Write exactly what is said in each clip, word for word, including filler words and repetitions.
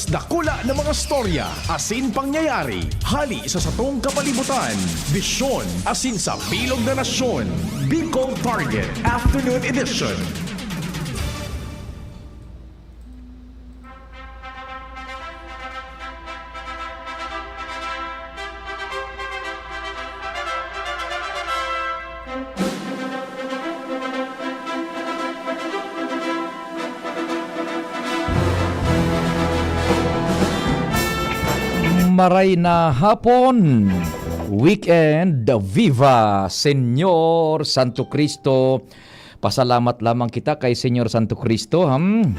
Dakula na mga storya asin pangyayari hali sa satong kapalibutan, bisyon asin sa bilog na nasyon. Bicol Target Afternoon Edition. Maray na hapon, weekend, viva Señor Santo Cristo. Pasalamat lamang kita kay Señor Santo Cristo, hmm?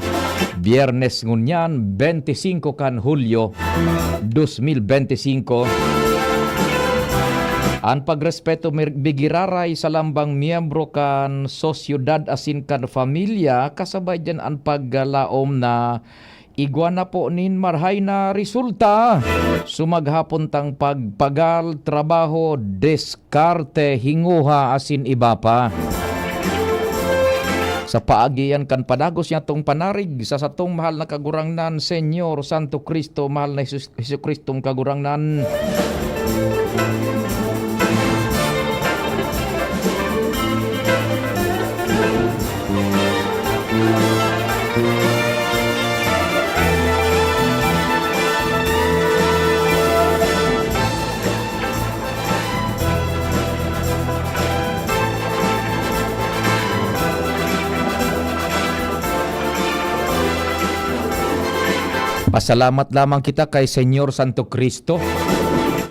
Biyernes ngunyan, bente singko kan Hulyo, dos mil bente singko. An pagrespeto mir-, bigiraray sa lambang miyembro kan sosyedad asin kan pamilya, kasabay diyan an paggalaom na igwa na po nin marahay na resulta. Sumaghapon tang pagpagal, trabaho, diskarte, hinguha, asin iba pa. Sa paagi yan kan padagos niyatong panarig sa satong mahal na Kagurangnan, Señor Santo Cristo, mahal na Jesus, Jesucristong Kagurangnan. Pasalamat lamang kita kay Señor Santo Cristo.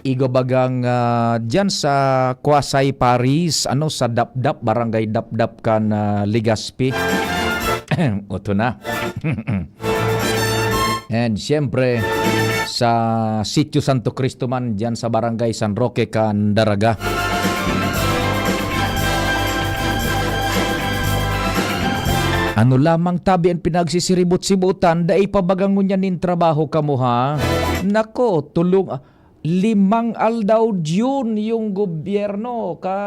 Igwa bagang, ah, diyan sa Quasay Paris, ano, sa Dapdap, Barangay Dapdap kan, ah, Legazpi. Oto na. And siyempre, sa Sitio Santo Cristo man, diyan sa Barangay San Roque kan Daraga. Ano lamang tabi an pinagsisiribot-sibotan, dai pa baga ngunyan nin trabaho kamo, ha? Nako, tulong, ah, limang aldaw June yung gobyerno, ka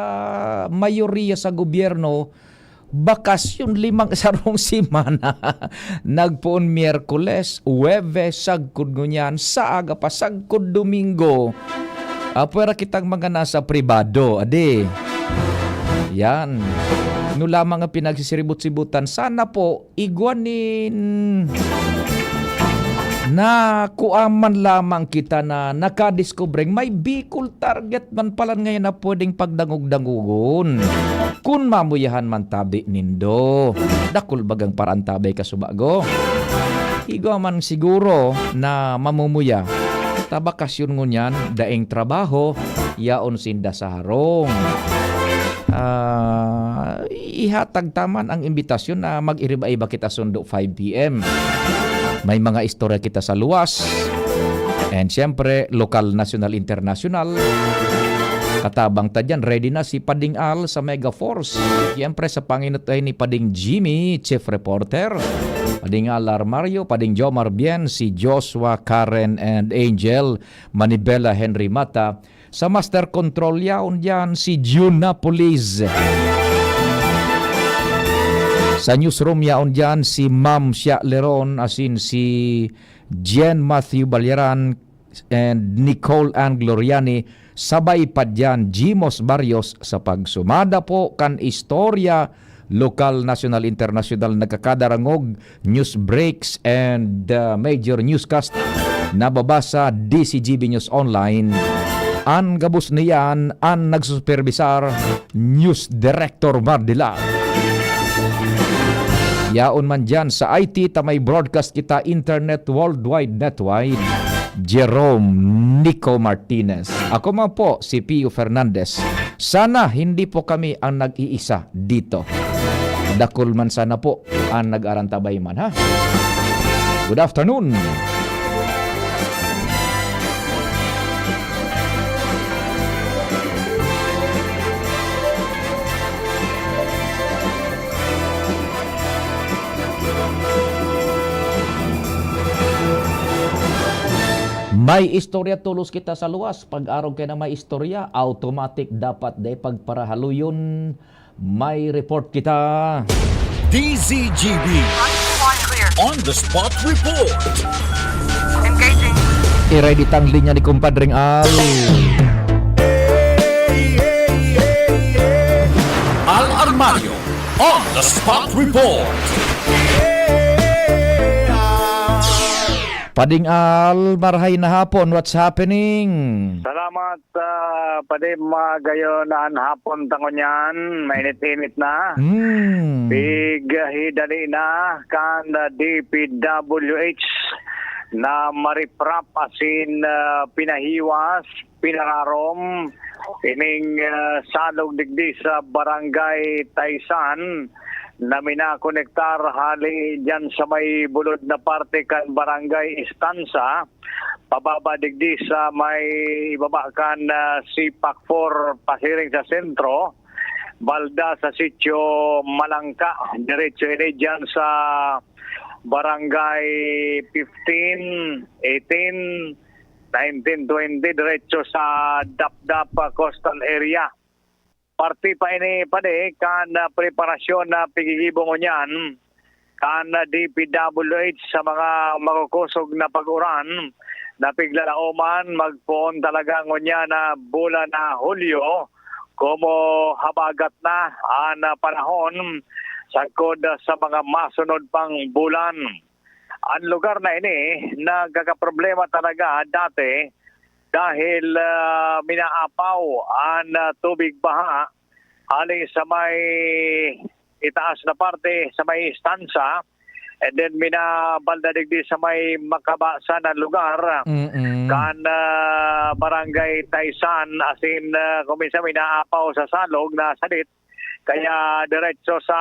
mayoriya sa gobyerno, bakasyon limang sarong semana. Nagpoon Miyerkules, Huwebes, sagkod ngunyan, sa aga pa, sagkod Domingo. Apwera kitang mga nasa pribado, adi. Yan. No lamang ang pinagsisiribot-sibutan, sana po, igwa nin na kuaman lamang kita na nakadiskubreng may Bicol Target man pala ngayon na pwedeng pagdangog-dangogon. Kun mamuyahan man tabi nindo, dakul bagang paraan tabi kasubago. Igwa man siguro na mamumuya, ta bakasyon ngunyan, daing trabaho, yaon sinda sa harong. Ah, ihatag ta man ang imbitasyon na mag-iriba-iba kita sundo five P M. May mga istorya kita sa luwas. And siyempre, lokal, nasyonal, internasyonal. Katabang ta dyan, ready na si Pading Al sa Mega Force. Siyempre, sa panginutay ni Pading Jimmy, Chief Reporter. Pading Al Armario, Pading Jomar Bien, si Joshua, Karen, and Angel. Manibela Henry Mata. Sa Master Control yaon diyan si Jun Napolis. Sa Newsroom yaon diyan si Ma'am Shia Leron, asin si Jen Matthew Balyaran and Nicole Ann Gloriani. Sabay pa diyan, Jimos Barrios sa pagsumada po kan istorya lokal, nasyonal, internasyonal, nagkakadarangog, news breaks, and, uh, major newscast nababasa D C G B News Online. An gabos niyan, an nagsusuperbisar, News Director Mardila. Yaon man diyan sa I T, ta may broadcast kita, internet, worldwide, netwide. Jerome Nico Martinez. Ako man po, si Pio Fernandez. Sana hindi po kami ang nag-iisa dito. Dakul man sana po ang nag-arantabay man, ha? Good afternoon. May istorya tolos kita sa luwas. Pag-arog kayo na may istorya, automatic dapat dai pagparahaluyon. May report kita. D Z G B On the Spot Report. I-ready tang linya ni Kumpadring Al. Al Armario on the spot report. Pading Al, marahay na hapon. What's happening? Salamat, ah, Padi. Magayon na an hapon ta ngunyan. Mainit-init na. Hmm. Pighidali na kan D P W H na mariprap asin, ah, pinahiwas, pinararom ining, ah, salog digdi sa Barangay Taysan na minakonektar hali diyan sa may bulod na parte kan Barangay Estansa, pababa digdi sa may ibaba kan, ah, Sipak four pasiring sa sentro, balda sa Sitio Malangka. Diretso ini diyan sa Barangay fifteen, eighteen, nineteen, twenty, diretso sa Dapdap, ah, coastal area. Parte pa ini, Padi, kan, ah, preparasyon na pigigibo ngunyan kan, ah, D P W H sa mga makukosog na pag-uran na piglalaoman magpoon talaga ngunyan na bulan na Hulyo, komo habagat na an, ah, panahon sagkod, ah, sa mga masunod pang bulan. An lugar na ini nagkakaproblema talaga dati dahil, ah, minaapaw an, ah, tubig baha hali sa may itaas na parte, sa may Estansa, and then minabalda digdi sa may makabasan na lugar Mm-mm. kan, ah, Barangay Taysan, asin, ah, kung minsan minaapaw sa salog na sadit, kaya diretso sa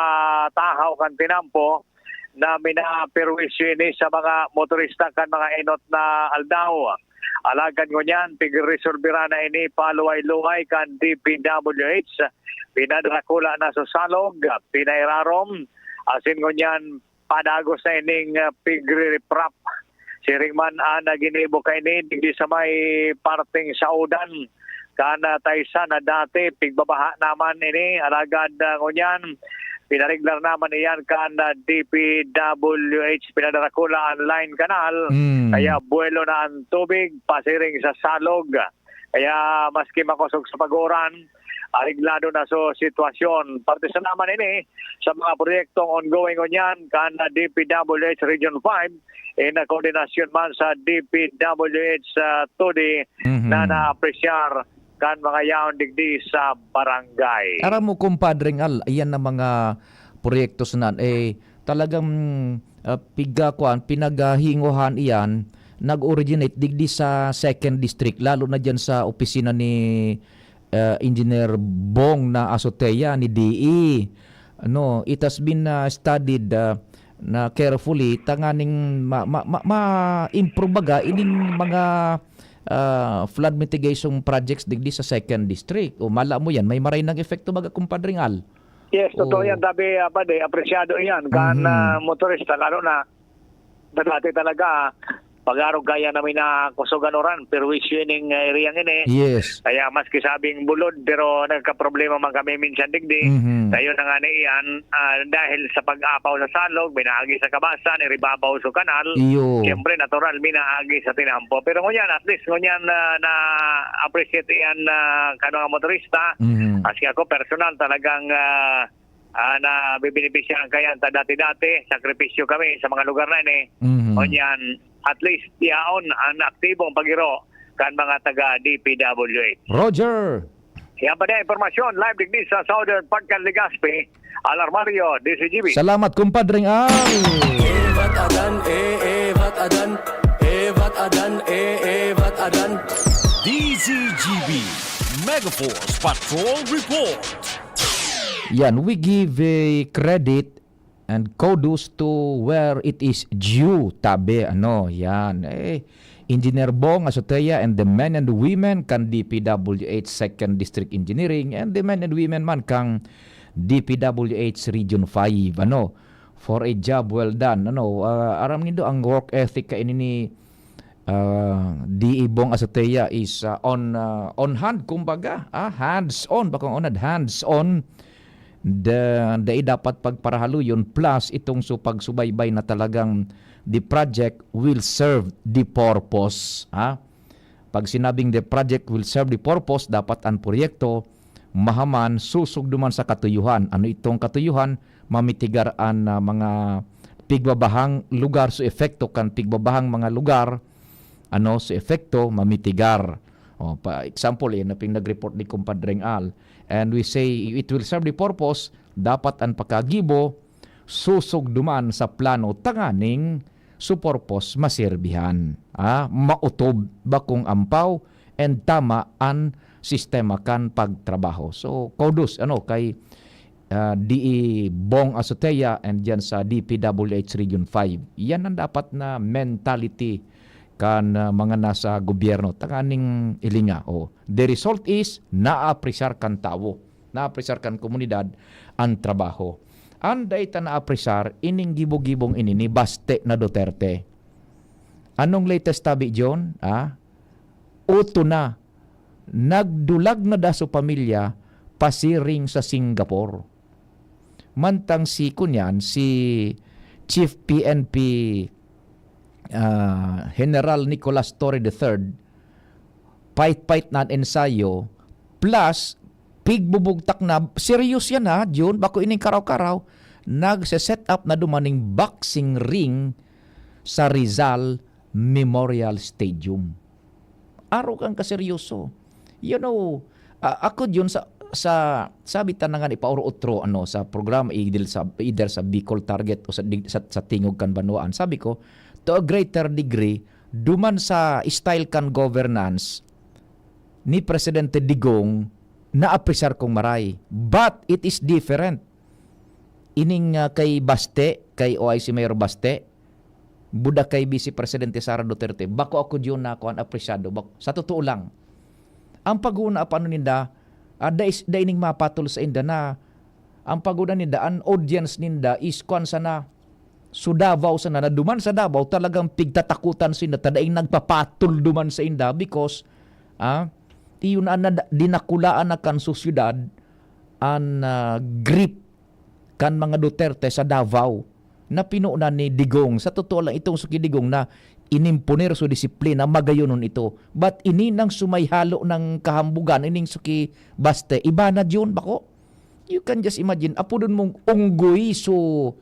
tahaw kan tinampo na minaperwisyo ini sa mga motorista kan mga enot na aldaw. Alagad ngunyan, pigresolbera na ini paluway-luway kan D P W H. Pinadrakula na sa salog, pinairarom, asin ngunyan padagos na ining, ah, pigre-riprap. Siring man an, ah, ginibo kaini digdi sa may parteng saodan kan, ah, Taysan na dati pigbabaha naman ini, alagad, ah, ngunyan pinareglar naman iyan kan, ah, D P W H. Pinadarakula an line canal, Mm. kaya buwelo na an tubig pasiring sa salog. Kaya maski makosog sa pag-uran, areglado na so sitwasyon. Parte sa naman ini sa mga proyektong ongoing ngunyan kan D P W H Region five, in koordinasyon man sa D P W H sa T O D I Mhm. na naapresyar kan mga yaon digdi sa barangay. Aram mo, Kumpadring Al, iyan na mga proyektos na, eh, talagang, ah, piga-, kuwan, pinaghingohan iyan, nag-originate digdi sa second district, lalo na diyan sa opisina ni, ah, Engineer Bong na Azotea ni D E. Ano, it has been, ah, studied, ah, na carefully, tanganing ma-, ma-, ma-, ma-improve baga ining mga, ah, flood mitigation projects digdi sa second district. O, mala mo yan, may maray ng epekto baga, Kumpadring Al. Yes, totoo Oo. yan, Dabi, ah, Padi. Apresyado yan kan, Mhm. ah, motorista, lalo na na dati talaga, pag-arog kaya namin na kusugan uran, perwisyo ining, ah, area ini. Yes. Kaya maski sabing bulod, pero nagkaproblema man kami minsan digdi. Mhm. Kaya na nga na iyan, ah, dahil sa pag-apaw sa salog, minaagi sa kabasan, iribabaw sa kanal. Iyo. Siyempre, natural, minaagi sa tinampo. Pero ngunyan, at least, ngunyan na, na-appreciate iyan na kanong motorista. Mhm. Maski ako, personal, talagang, ah, ah, nabibenepisyahan kaya ta dati-dati, sakripisyo kami sa mga lugar na ini. Mhm. Ngunyan, at least, yaon ang aktibong pag-iro kan mga taga D P W H. Roger! Yan pa din, impormasyon, live digdi sa southern part kan Legazpi, Al Armario, D Z G B. Salamat, Kumpadring Al! Evat adan, e, evat adan, evat adan, e, evat adan. D Z G B Megaforce Patrol Report. Yan, we give a credit and kudos to where it is due, tabi, ano, yan. Eh, Engineer Bong Azotea and the men and women kan D P W H Second District Engineering and the men and women man kang D P W H Region five, ano, for a job well done. Ano, ah, aram nindo ang work ethic kaini ni, ah, D E Bong Azotea is, ah, on, ah, on hand, kumbaga, ah, hands on, baka on hand, hands on. Da-, dai dapat pagparahaloyon, plus itong su-, pagsubaybay na talagang the project will serve the purpose. Ha? Pag sinabing the project will serve the purpose, dapat ang proyekto mahaman, susog duman sa katuyuhan. Ano itong katuyuhan? Mamitigar an, ah, mga pigbabahang lugar, so epekto kan pigbabahang mga lugar, ano, so epekto, mamitigar. O, pa example, yan na ping nag-report ni Compadreng Al. And we say it will serve the purpose, dapat ang pagkagibo, susog duman sa plano tanganing su purpose maserbihan. Ah, maotob, bakong ampaw, and tama an sistema kan pagtrabaho. So, kudos, ano, kay, ah, D E Bong Azotea and diyan sa D P W H Region five. Yan ang dapat na mentality kan, ah, mga nasa gobyerno. Tanganing ilinga, oh. The result is, naapresar kan tawo, naapresar kan komunidad an trabaho. An dai ta naapresar, ining gibo-gibong ini ni Baste na Duterte. Anong latest tabi, John? Ah? Uto na. Nagdulag na da so pamilya pasiring sa Singapore. Mantang si, kunyan, si Chief P N P, ah, General Nicolas Torre the third, pait-pait na an ensayo, plus pigbubugtak na, serious yan ha, Jun, bako ining karaw-karaw, nagse-set up na duman ning boxing ring sa Rizal Memorial Stadium. Arog kan kaseryoso. You know, ah, ako, Jun, sa, sa, sabi ta na nga ni paoro-otro, ano, sa programa, either sa, either sa Bicol Target o sa, di-, sa, sa Tingog kan Banwaan, sabi ko, to a greater degree, duman sa style kan governance ni Presidente Digong, naapresar kong maray. But it is different. Ining, ah, kay Baste, kay O I C Mayor Baste, buda kay Vice Presidente Sara Duterte, bako ako diyon na kuan, apresyado. Bak-, sa totoo lang, ang paguna pa ano ninda, ah, dai, dai ning mapatol sa inda na, ang paguna ninda, ang audience ninda is kuan sana, so Davao sana, na duman sa Davao, talagang pigtatakutan sinda, ta daing nagpapatol duman sa inda because, ah, iyon na, na, dinakulaan na kan sosyedad, an, ah, grip kan mga Duterte sa Davao na pinunan ni Digong. Sa totoo lang, itong suki Digong na inimponer so disiplina, magayonon ito. But ini nang sumayhalo ng kahambugan, ining suki Baste, iba na diyon, bako? You can just imagine, apodon mong unggoy so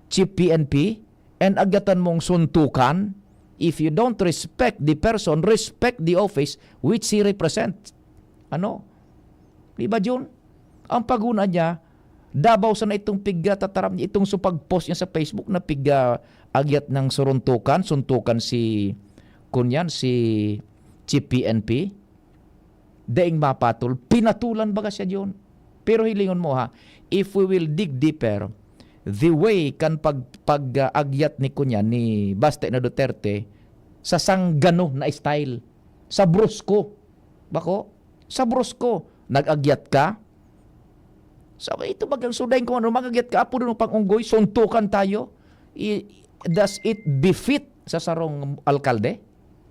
Chief P N P and agyatan mong suntukan. If you don't respect the person, respect the office which he represents. Ano? Di ba, Jun? Ang paguna niya, Davao sana itong pigtataram niya, itong so pag-post niya sa Facebook na pig-agyat ng suruntukan, suntukan si, kunyan, si Chief P N P. Daing mapatol, pinatulan baga siya diyon. Pero hilingon mo ha, if we will dig deeper, the way kan pag-, pag-, ah, agyat ni, kunyan, ni Baste na Duterte, sa sanggano na style, sa brusko. Bako, sa brusko, nag-agyat ka? Sa ito bagang sudayin ko, ano, mag-agyat ka, apodon mo pang unggoy, suntukan tayo. I-, does it befit sa sarong alkalde?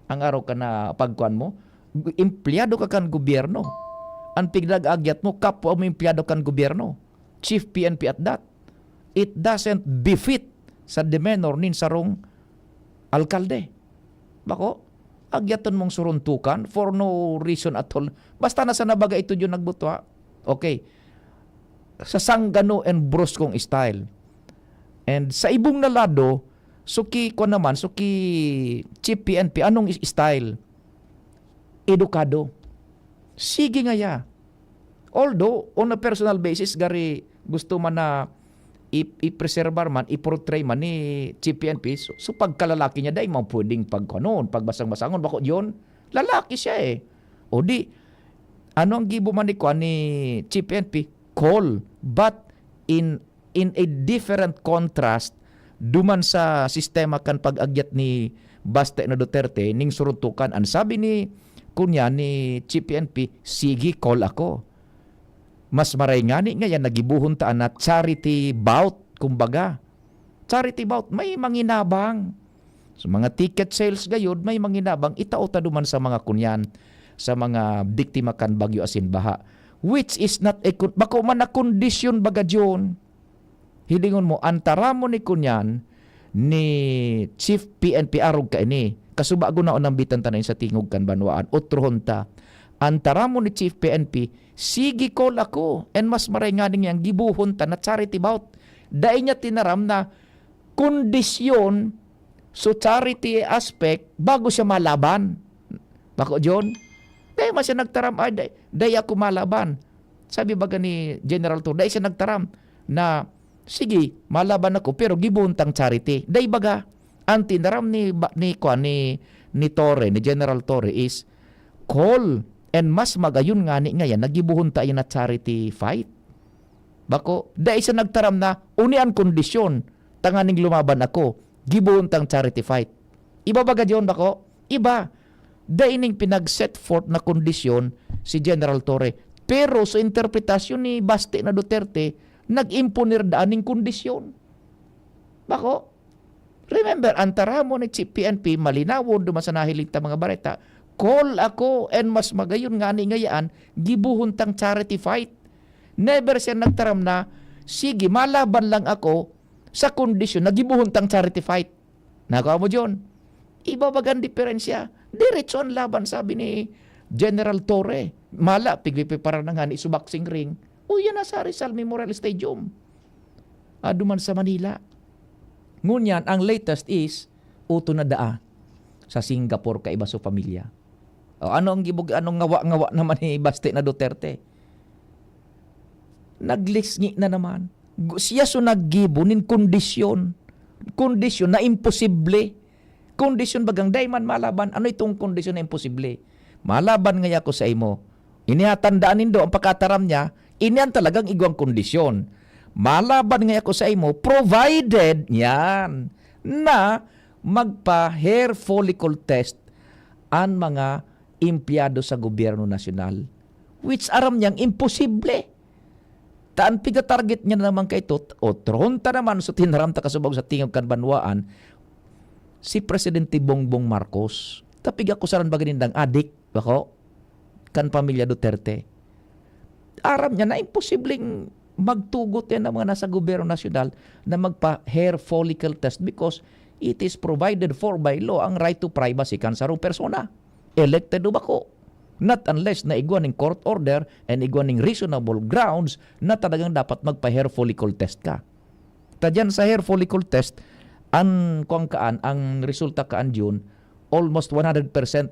Ang araw ka na pagkuan mo, empleyado ka kan gobyerno. Ang pinag-agyat mo, kapwa mo empleyado kan gobyerno. Chief P N P at that. It doesn't befit sa demeanor nin sarong alkalde. Bako, agyaton mong suruntukan for no reason at all. Basta na sa nabaga ito yung nagbuto, ha? Okay. Sa sanggano and bruskong style. And sa ibong na lado, suki ko naman, suki Chief P N P, anong is-, style? Edukado. Sige nga ya. Although, on a personal basis, gari gusto man na i-, i-preserbar man, i-portray man ni Chief P N P, so, so pagkalalaki niya, dai man pwedeng pagkuanon, pagbasang-basangon, bako yun, lalaki siya eh. O di, ano ang gibo man ni, kuan, ni Chief P N P? Cool. But in, in a different contrast, duman sa sistema kan pag-agyat ni Baste na Duterte, ning suruntukan, ang sabi ni, kunya, ni Chief P N P, "Sige, cool ako." Mas maray ngani ngayan na gibohon ta na charity bout, kumbaga. Charity bout, may manginabang. So, mga ticket sales gayod, may manginabang, itao ta duman sa mga kunyan, sa mga biktima kan bagyo asin baha. Which is not a con-, bako man na kondisyon baga diyon. Hilingon mo, ang taramon ni kunyan, ni Chief P N P arog kaini. Kasubago na unang bitan ta na sa tingog kan banwaan, otrohon ta. An taramon ni Chief P N P, "Sige, call ako, and mas maray nganing yang gibohon ta na charity bout." Dai niya tinaram na kondisyon, so charity aspect, bago siya malaban. Bako, John? Dai man siya nagtaram, "Ay, dai, dai ako malaban." Sabi baga ni General Torre, dai siya nagtaram na, "Sige, malaban ako, pero gibohon tang charity." Dai baga, ang tinaram ni, ba-, ni, kuwan, ni, ni Torre, ni General Torre is, "Call, and mas magayon ngani ngayan na gibohon ta iyan na charity fight." Bako, dai siya nagtaram na, "Uni an kondisyon, tanganing lumaban ako, gibohon tang charity fight." Iba baga diyon, bako? Iba. Dai ning pinag-set forth na kondisyon si General Torre. Pero sa interpretasyon ni Baste na Duterte, nag-imponer daan ning kondisyon. Bako? Remember, ang taramon ni Chief P N P, malinawon duman sa nahiling ta mga bareta, "Call ako, and mas magayon ngani ngayaan, gibohon tang charity fight." Never siya nagtaram na, "Sige, malaban lang ako sa kondisyon na gibohon tang charity fight." Nakawa mo, John? Iba bagang diferensya. Diretso ang laban, sabi ni General Torre. Mala, pigpiprepara na ngani sa boxing ring. O, yan na sa Rizal Memorial Stadium. Ah, duman sa Manila. Ngunyan, ang latest is, uto na daa sa Singapore kaiba sa pamilya. O, ano ang gibog-, anong ngawa-ngawa naman ni Baste na Duterte? Naglisngi na naman. Gu-, siya so naggibo nin kondisyon. Kondisyon na imposible. Kondisyon bagang dai man malaban. Ano itong kondisyon na imposible? "Malaban ngaya ako sa imo." Ini, hatandaan nindo, ang pagkataram niya, ini ang talagang igwang kondisyon. "Malaban ngaya ako sa imo, provided," yan, "na magpa-hair follicle test an mga empleyado sa gobyerno nasyonal." Which aram niyang imposible. Ta an piga-target niya na naman kaito, otrohon ta naman sa tinaram ta kasubag sa tingog kan banwaan, si Presidente Bongbong Marcos. Ta pigakusaran baga nindang adik, bako, kan pamilya Duterte. Aram niya na imposibleng magtugot yan ng mga nasa gobyerno nasyonal na magpa-hair follicle test because it is provided for by law ang right to privacy kan sarong persona, elected o bako. Not unless na igwa ning court order and igwa ning reasonable grounds na talagang dapat magpa-hair follicle test ka. Ta diyan sa hair follicle test, ang kuwang kaan, ang resulta kaan diyon, almost one hundred percent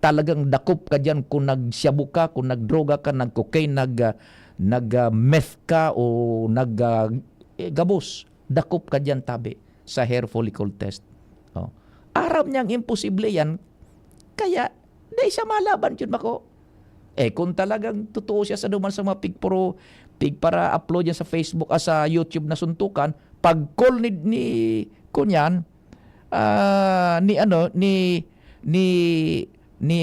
talagang dakop ka diyan kung nag-shabu ka, kung nag-droga ka, nag-cocaine, nag, ah, nag, ah, meth ka o nag, ah, eh, gabos. Dakop ka diyan tabi sa hair follicle test. Oh. Aram niyang imposible yan, kaya dai siya malaban jud, bako. Eh, kung talagang totoo siya sa duman sa mga pigpro-, pigpara-upload niya sa Facebook, ah, sa YouTube na suntukan, pag-call ni, ni, kunyan, ah, ni ano, ni, ni, ni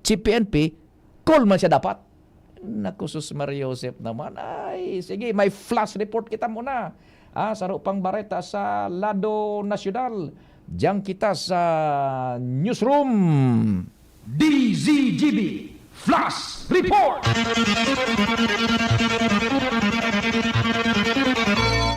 Chief P N P, call man siya dapat. Naku, sus, Maria Joseph naman. Ay, sige, may flash report kita muna. Ah, saro pang bareta sa lado nasyonal. Diyan kita sa newsroom. D Z G B Flash Report.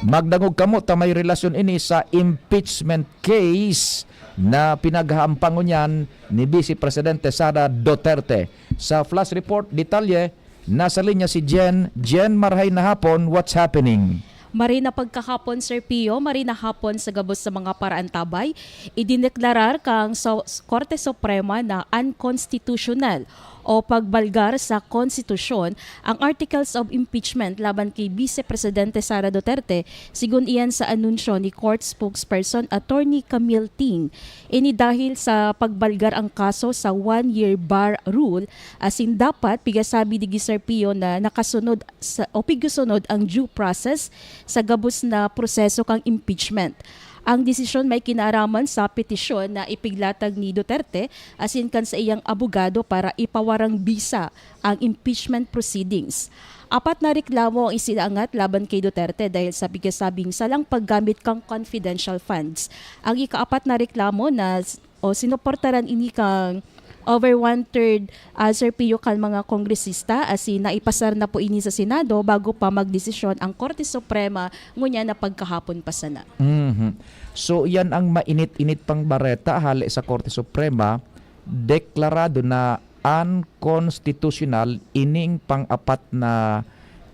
Magdangog kamo ta may relasyon ini sa impeachment case na pinaghahampang ngunyan ni Vice Presidente Sara Duterte. Sa Flash Report, detalye, nasa linya si Jen. Jen, marhay na hapon, what's happening? Maray na pagkahapon, Sir Pio. Maray na hapon sa gabos sa mga paraantabay. Idineklarar kang sa Korte Suprema na unconstitutional o pagbalgar sa konstitusyon ang articles of impeachment laban kay Vice Presidente Sara Duterte, sigon iyan sa anunsyo ni Court Spokesperson Attorney Camille Ting. Ini dahil sa pagbalgar ang kaso sa one-year bar rule, asin dapat pigasabi digdi, Sir Pio, na nakasunod sa, o pigsunod ang due process sa gabos na proseso kan impeachment. Ang desisyon may kinaaraman sa petisyon na ipiglatag ni Duterte asin kan saiyang abogado para ipawarang bisa ang impeachment proceedings. Apat na reklamo ang isinaangat laban kay Duterte dahil sa pigasabing salang paggamit kan confidential funds. Ang ikaapat na reklamo na s-, o sinuportaran ini kan Over one-third, ah, Sir Pio, kan mga kongresista, asin naipasar na po ini sa Senado bago pa magdesisyon ang Korte Suprema, ngunyan na pagkahapon pa sana. Mhm. So, yan ang mainit-init pang bareta hale sa Korte Suprema. Deklarado na unconstitutional ining pang-apat na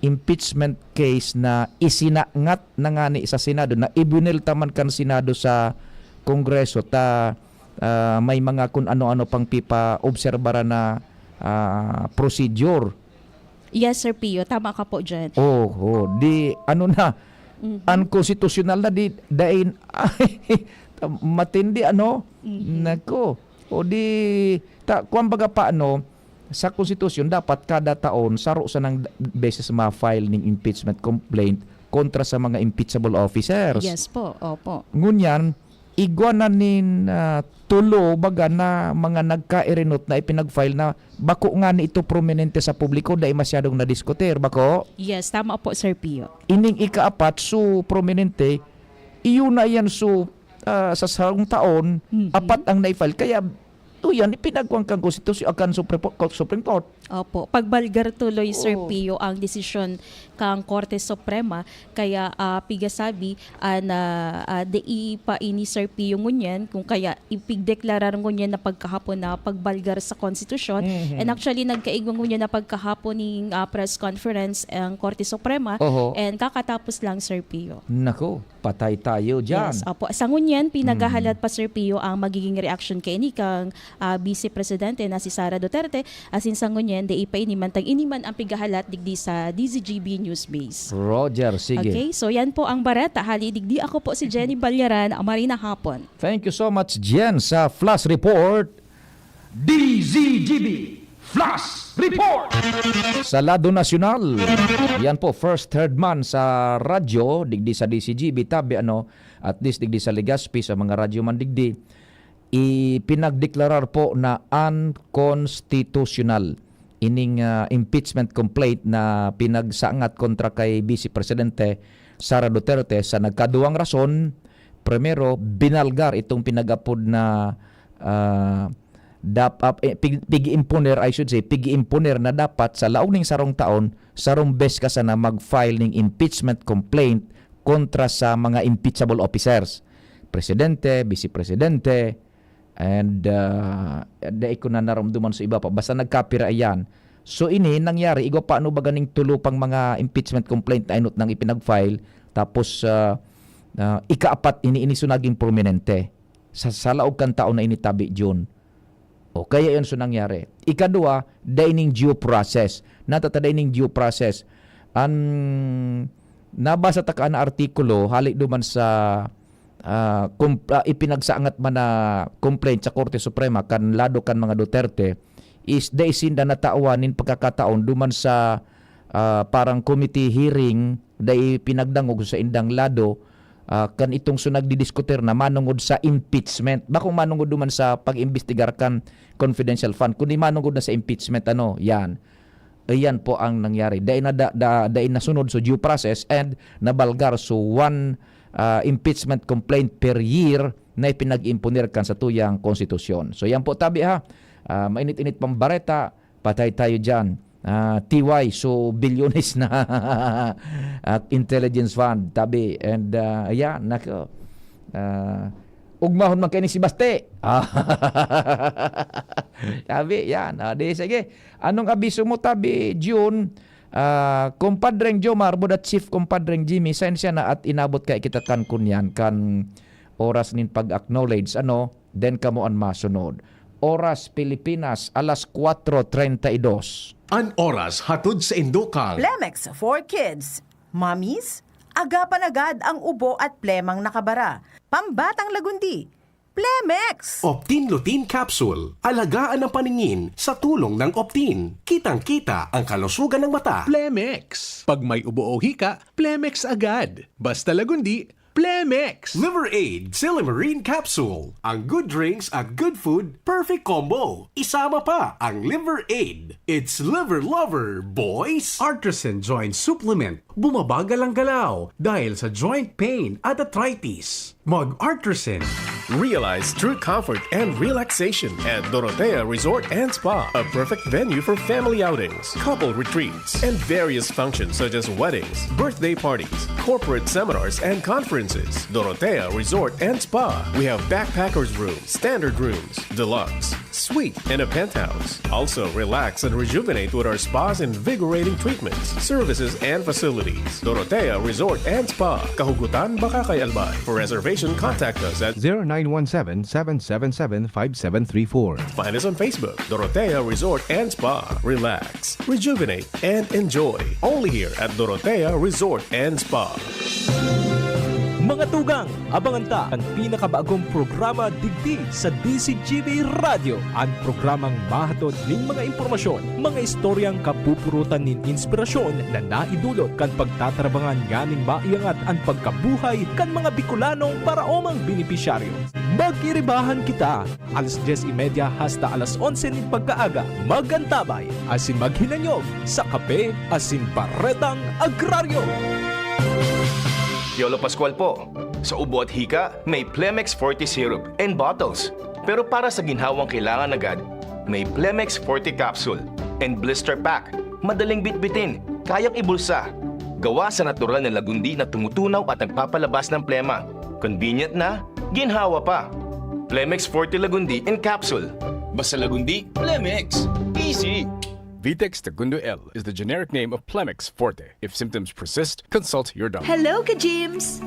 impeachment case na isinangat na ngani sa Senado, na ibinulta man kan Senado sa Kongreso ta, ah, may mga kun ano-ano pang pipaobserbaran na, ah, procedure. Yes, Sir Pio. Tama ka po dyan. Oo, oo. Di, ano na, Mhm. unconstitutional na, di, dain, ay, matindi, ano? Mhm. Nako. O di, ta, kwan baga pa, ano, sa konstitusyon, dapat kada taon, saro sanang d-, beses ma-file ning impeachment complaint kontra sa mga impeachable officers. Yes po, opo. Ngunyan, igwa na nin, ah, tulo baga na mga nagkairinot na ipinag-file na bako ngani ito prominente sa publiko, dai masyadong nadiskutir, bako? Yes, tama po, Sir Pio. Ining ikaapat, so prominente, iyo na yan, so, ah, sa sarong taon, Mhm. apat ang na-file. Kaya, o yan, ipinagwang kan konstitusyon, kan Supreme, Supreme Court. Opo, pagbalgar tuloy, Sir Oo. Pio, ang desisyon kang Korte Suprema. Kaya, ah, pigasabi, ah, na, ah, dai pa ini, Sir Pio, ngunyan, kung kaya ipigdeklarar ngunyan na pagkahapon na pagbalgar sa konstitusyon. Mhm. And actually, nagkaigwa ngunyan na pagkahapon ning, ah, press conference ang Korte Suprema. Oho. And kakatapos lang, Sir Pio. Nako, patay tayo dyan. Yes, opo. Sa ngunyan, pinaghahalat Mhm. pa, Sir Pio, ang magiging reaksyon kaini kang, ah, Vice Presidente na si Sara Duterte. Asin sa ngunyan, dai pa ini man tang ini man ang pighahalat digdi sa D Z G B News Base. Roger, sige. Okay, so yan po ang bareta. Hali digdi, ako po si Jenny Balyaran. Marina hapon. Thank you so much, Jen, sa Flash Report. D Z G B Flash Report. Sa lado nasyonal, yan po, first heard man sa radyo, digdi sa D Z G B, tabi, ano, at least digdi sa Legazpi, sa mga radyo man digdi, ipinagdeklarar po na unconstitutional ining, ah, impeachment complaint na pinagsangat kontra kay Vice Presidente Sara Duterte sa nagkaduwang rason. Primero, binalgar itong pinag-apod na, ah, dap-, ap-, eh, pig-, pig-imponer, I should say, pig-imponer na dapat sa laog ning sarong taon, sarong bes ka sana mag-file ning impeachment complaint kontra sa mga impeachable officers. Presidente, Vice Presidente, and, ah, dai ko na naromdoman sa iba pa. Basta nagkapira iyan. So, ini nangyari, igwa pa ano ba ganing tulo pang mga impeachment complaint na inot nang ipinag-file. Tapos, ah, ah, ikaapat, ini, ini so naging prominente sa, sa laog kan taon na ini, tabi, June. O, kaya yun so nangyari. Ikadua, dai ning due process. Natata dai ning due process. An nabasa ta ka na artikulo, hali duman sa, ah, kum-, ah, ipinagsaangat man na complaint sa Korte Suprema kan lado kan mga Duterte, is dai sinda natawan nin pagkakataon duman sa, ah, parang committee hearing, dai pinagdangog sa indang lado, ah, kan itong so nagdidiskutir na manungod sa impeachment. Bakong manungod duman sa pag-imbestigar kan confidential fund, kundi manungod na sa impeachment, ano, yan. Iyan po ang nangyari. Dai na da, da, dai nasunod so due process and nabalgar so one, ah, impeachment complaint per year na ipinag-imponer kan satuyang konstitusyon. So yan po, tabi, ha. Ah, mainit-init pang bareta, patay tayo dyan. Ah, T Y, so bilyones na, ah, intelligence fund, tabi. And, ah, ayan, nako. Ah, ugmahon man kayo ni si Baste. Ah, tabi, yan. Ah, di, sige. Anong abiso mo, tabi, June? Ah, Kumpadreng Jomar, buda Chief Kumpadreng Jimmy, sensya na at inabot kay kita kan kunyan, kan oras nin pag-acknowledge, ano, then kamo an masunod. Oras Pilipinas, alas kwatro treinta y dos. An oras hatod sa indokang Plemex for Kids. Mommies, agapan agad ang ubo at plemang nakabara. Pambatang lagundi, Plemex! Optin Lutein Capsule. Alagaan ang paningin sa tulong ng Optin. Kitang-kita ang kalusugan ng mata. Plemex. Pag may ubo o hika, Plemex agad. Basta lagundi, Plemex! Liver Aid Silimarine Capsule. Ang good drinks at good food, perfect combo. Isama pa ang Liver Aid. It's Liver Lover, boys! Artisan Joint Supplement. Bumabagal ang galaw dahil sa joint pain at arthritis. Mag-Artisan. Realize true comfort and relaxation at Dorotea Resort and Spa, a perfect venue for family outings, couple retreats, and various functions such as weddings, birthday parties, corporate seminars, and conferences. Dorotea Resort and Spa. We have backpackers room, standard rooms, deluxe, suite, and a penthouse. Also, relax and rejuvenate with our spa's invigorating treatments, services, and facilities. Dorotea Resort and Spa, Kahugutan, Bacacay, Albay. For reservation, contact us at zero nine one seven, seven seven seven, five seven three four. Find us on Facebook, Dorotea Resort and Spa. Relax, rejuvenate, and enjoy. Only here at Dorotea Resort and Spa. Mga tugang, abangan ta an pinakabagong programa digdi sa D Z G B Radyo, an programang mahatod nin mga impormasyon, mga istoryang kapupurutan nin inspirasyon na naidulot kan pagtatarabangan nganing maiangat an pagkabuhay kan mga Bicolanong paraomang benepisyaryo. Mag-iribahan kita, alas dyes y media hasta alas onse nin pagkaaga. Mag-antabay asin maghinanyog sa Kape asin Baretang Agraryo. Piolo Pascual po. Sa ubo at hika, may Plemex Forte Syrup and Bottles. Pero para sa ginhawang kailangan agad, may Plemex Forte Capsule and Blister Pack. Madaling bitbitin, kayang ibulsa. Gawa sa natural na lagundi na tumutunaw at nagpapalabas ng plema. Convenient na, ginhawa pa. Plemex Forte Lagundi in Capsule. Basta Lagundi, Plemex. Easy! Vitex Segundo L is the generic name of Plemex Forte. If symptoms persist, consult your doctor. Hello, ka-Jims!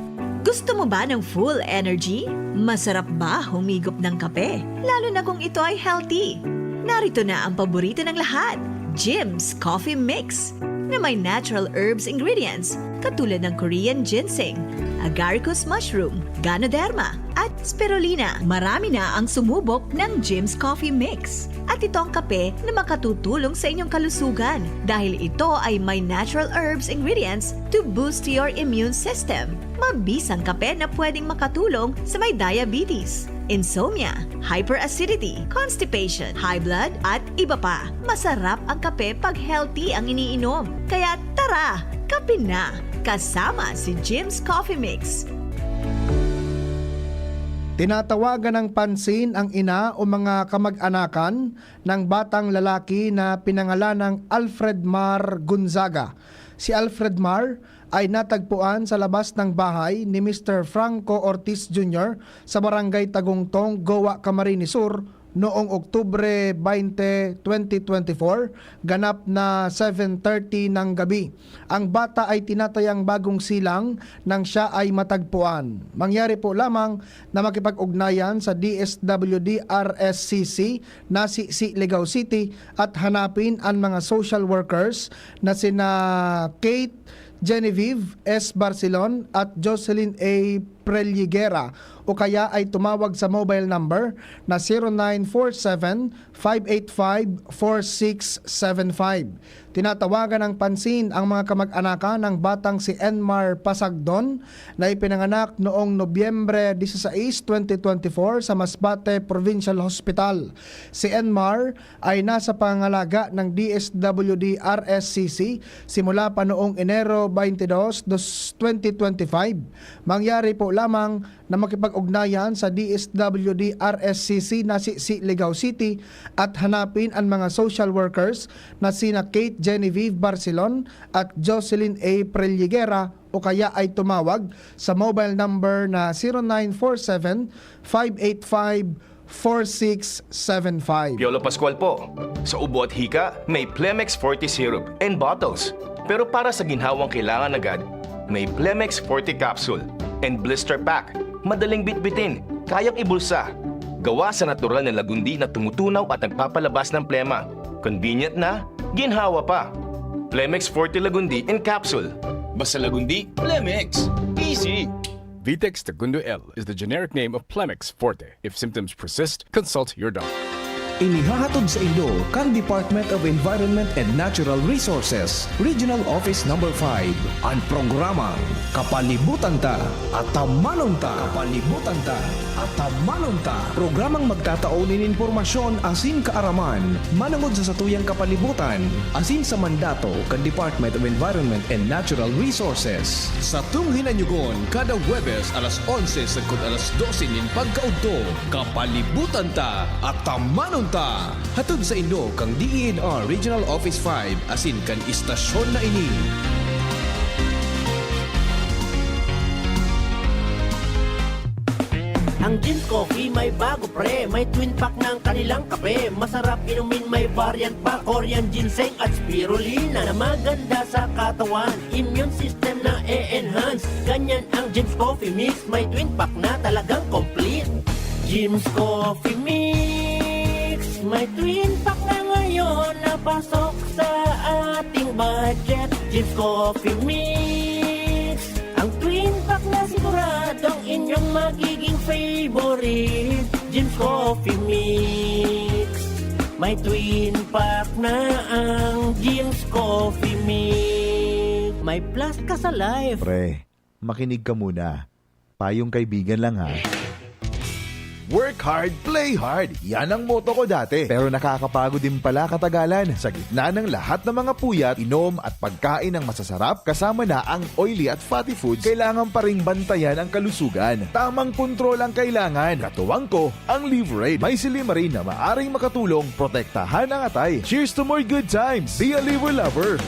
Gusto mo ba ng full energy? Masarap ba humigop ng kape? Lalo na kung ito ay healthy. Narito na ang paborito ng lahat, Jims Coffee Mix, na may natural herbs ingredients katulad ng Korean ginseng, agaricus mushroom, ganoderma, at spirulina. Marami na ang sumubok ng Jims Coffee Mix. At ito ang kape na makatutulong sa inyong kalusugan dahil ito ay may natural herbs ingredients to boost your immune system. Mabisang kape na pwedeng makatulong sa may diabetes, insomnia, hyperacidity, constipation, high blood, at iba pa. Masarap ang kape pag healthy ang iniinom. Kaya tara, kape na! Kasama si Jim's Coffee Mix. Tinatawagan ng pansin ang ina o mga kamag-anakan ng batang lalaki na pinangalanang Alfred Mar Gonzaga. Si Alfred Mar ay natagpuan sa labas ng bahay ni Mister Franco Ortiz Junior sa Barangay Tagungtong, Goa, Camarines Sur, noong Oktubre twenty, twenty twenty-four, ganap na seven thirty ng gabi. Ang bata ay tinatayang bagong silang nang siya ay matagpuan. Mangyari po lamang na makipag-ugnayan sa D S W D R S C C, Nasi-si, Ligao City, at hanapin ang mga social workers na sina Kate Genevieve S. Barcelon at Jocelyn A. Preliguera, o kaya ay tumawag sa mobile number na zero nine four seven, five eight five, four six seven five. Tinatawagan ng pansin ang mga kamag-anakan ng batang si Enmar Pasagdon na ipinanganak noong Nobyembre dieciséis, twenty twenty-four sa Masbate Provincial Hospital. Si Enmar ay nasa pangangalaga ng D S W D R S C C simula pa noong Enero twenty-dos, dos, twenty twenty-five. Mangyari po lamang na makipag-ugnayan sa D S W D R S C C Nasi-si, Ligao City at hanapin ang mga social workers na sina Kate Genevieve Barcelon at Jocelyn A. Preliguera o kaya ay tumawag sa mobile number na zero nine four seven, five eight five, four six seven five. Piolo Pascual po. Sa ubo at hika, may Plemex Forte Syrup and Bottles. Pero para sa ginhawang kailangan agad, may Plemex Forte Capsule and Blister Pack. Madaling bitbitin, kayang ibulsa. Gawa sa natural na lagundi na tumutunaw at nagpapalabas ng plema. Convenient na, ginhawa pa. Plemex Forte Lagundi in Capsule. Basta Lagundi, Plemex. Easy! Vitex Segundo L is the generic name of Plemex Forte. If symptoms persist, consult your doctor. Inihahatod saindo kan Department of Environment and Natural Resources, Regional Office Number Five, an programang Kapalibutan Ta, Atamanon Ta. Kapalibutan Ta, Atamanon Ta. Programang magtatao nin impormasyon asin kaaraman manongod sa satuyang kapalibutan asin sa mandato kan Department of Environment and Natural Resources. Satong hinanyugon kada Huwebes alas onse sagkod alas dose nin pagkaudto. Kapalibutan Ta, Atamanon Ta! Hatod saindo kan D E N R Regional Office Five asin kan istasyon na ini. Ang Jim's Coffee may bago, pre. May twin pack ng kanilang kape. Masarap inumin, may variant pa. Korean ginseng at spirulina na maganda sa katawan. Immune system na e-enhance. Ganyan ang Jim's Coffee Mix. May twin pack na talagang complete. Jim's Coffee Mix. May twin pack na ngayon na pasok sa ating budget. Jim's Coffee Mix. Ang twin pack na siguradong inyong magiging favorite. Jim's Coffee Mix. May twin pack na ang Jim's Coffee Mix. May plus ka sa life. Pre, makinig ka muna. Payong kaibigan lang ha. Work hard, play hard. Yan ang motto ko dati. Pero nakakapagod din pala katagalan. Sa gitna ng lahat ng mga puyat, inom at pagkain ng masasarap, kasama na ang oily at fatty foods, kailangan pa ring bantayan ang kalusugan. Tamang kontrol ang kailangan. Katuwang ko, ang Liverade. May silymarin na maaring makatulong protektahan ang atay. Cheers to more good times! Be a Liver Lover!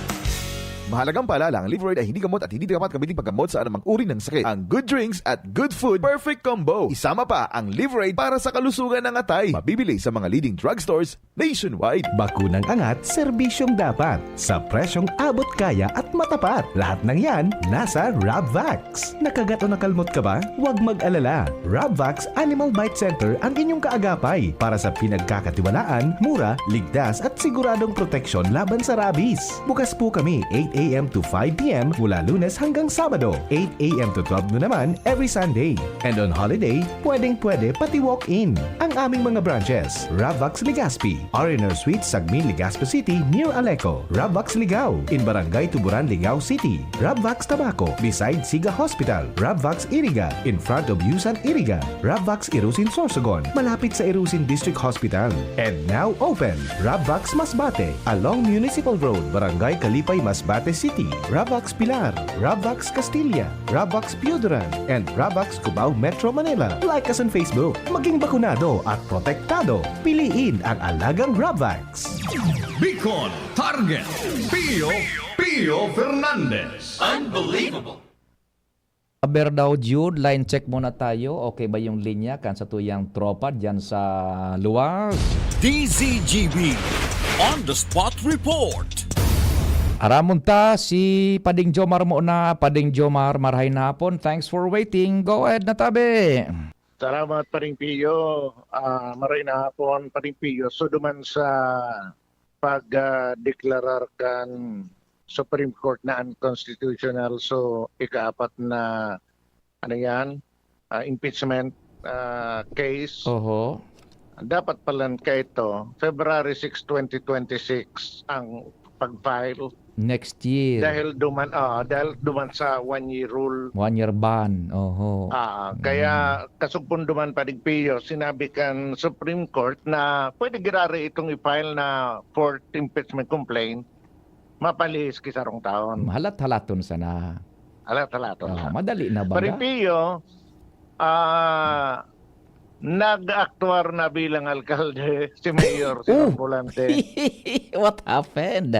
Mahalagang paalala, ang Liverade ay hindi gamot at hindi dapat gamitin paggamot sa anumang uri ng sakit. Ang good drinks at good food, perfect combo. Isama pa ang Liverade para sa kalusugan ng atay. Mabibili sa mga leading drugstores nationwide. Bakunang angat, serbisyong dapat, sa presyong abot kaya at matapat. Lahat ng yan, nasa Rabvax. Nakagat o nakalmot ka ba? Huwag mag-alala. Rabvax Animal Bite Center ang inyong kaagapay para sa pinagkakatiwalaan, mura, ligtas at siguradong proteksyon laban sa rabies. Bukas po kami eight a.m. to five p.m. mula Lunes hanggang Sabado, eight a.m. to twelve noon naman every Sunday. And on holiday, pwedeng-pwede pati walk-in. Ang aming mga branches, Rabvax Legazpi, R and R Suite, Sagmin, Legazpi City, near Aleco, Rabvax Ligao, in Barangay Tuburan, Ligao City, Rabvax Tabaco, beside Siga Hospital, Rabvax Iriga, in front of Yusan Iriga, Rabvax Irusin Sorsogon, malapit sa Irusin District Hospital. And now open, Rabvax Masbate, along Municipal Road, Barangay Kalipay, Masbate City, Rabvax Pilar, Rabvax Castilla, Rabvax Pioduran, and Rabvax Cubao, Metro Manila. Like us on Facebook. Maging bakunado at protektado. Piliin ang alagang Rabvax. Bicol Target, Pio, Pio Fernandez. Unbelievable! Aber daw, Jude, line check muna tayo. Okay ba yung linya kan satuyang tropa dyan sa luwas? D Z G B On the Spot Report. Aramon ta, si Pading Jomar muna. Pading Jomar, marahay na hapon. Thanks for waiting. Go ahead na tabi. Salamat, Paring Pio. Ah, maray na hapon, Paring Pio. So, duman sa pag-deklarar kan Supreme Court na unconstitutional, so, ikaapat na, ano yan, ah, impeachment ah, case, Oho. dapat palan kaito, February six, twenty twenty-six, ang pag-file. Next year. Dahil duman, ah, dahil duman sa one-year rule. One year ban. Oho. Ah, kaya kasugpon duman, Paring Pio, sinabi kan Supreme Court na pwede girare itong i-file na fourth impeachment complaint, mapalihis ki sarong taon. Halat-halaton sana. Halat-halaton Oh, na. madali na ba? Paring Pio, ah, nag-aktuar na bilang alkalde si Mayor, si Oh! Volante. What happened?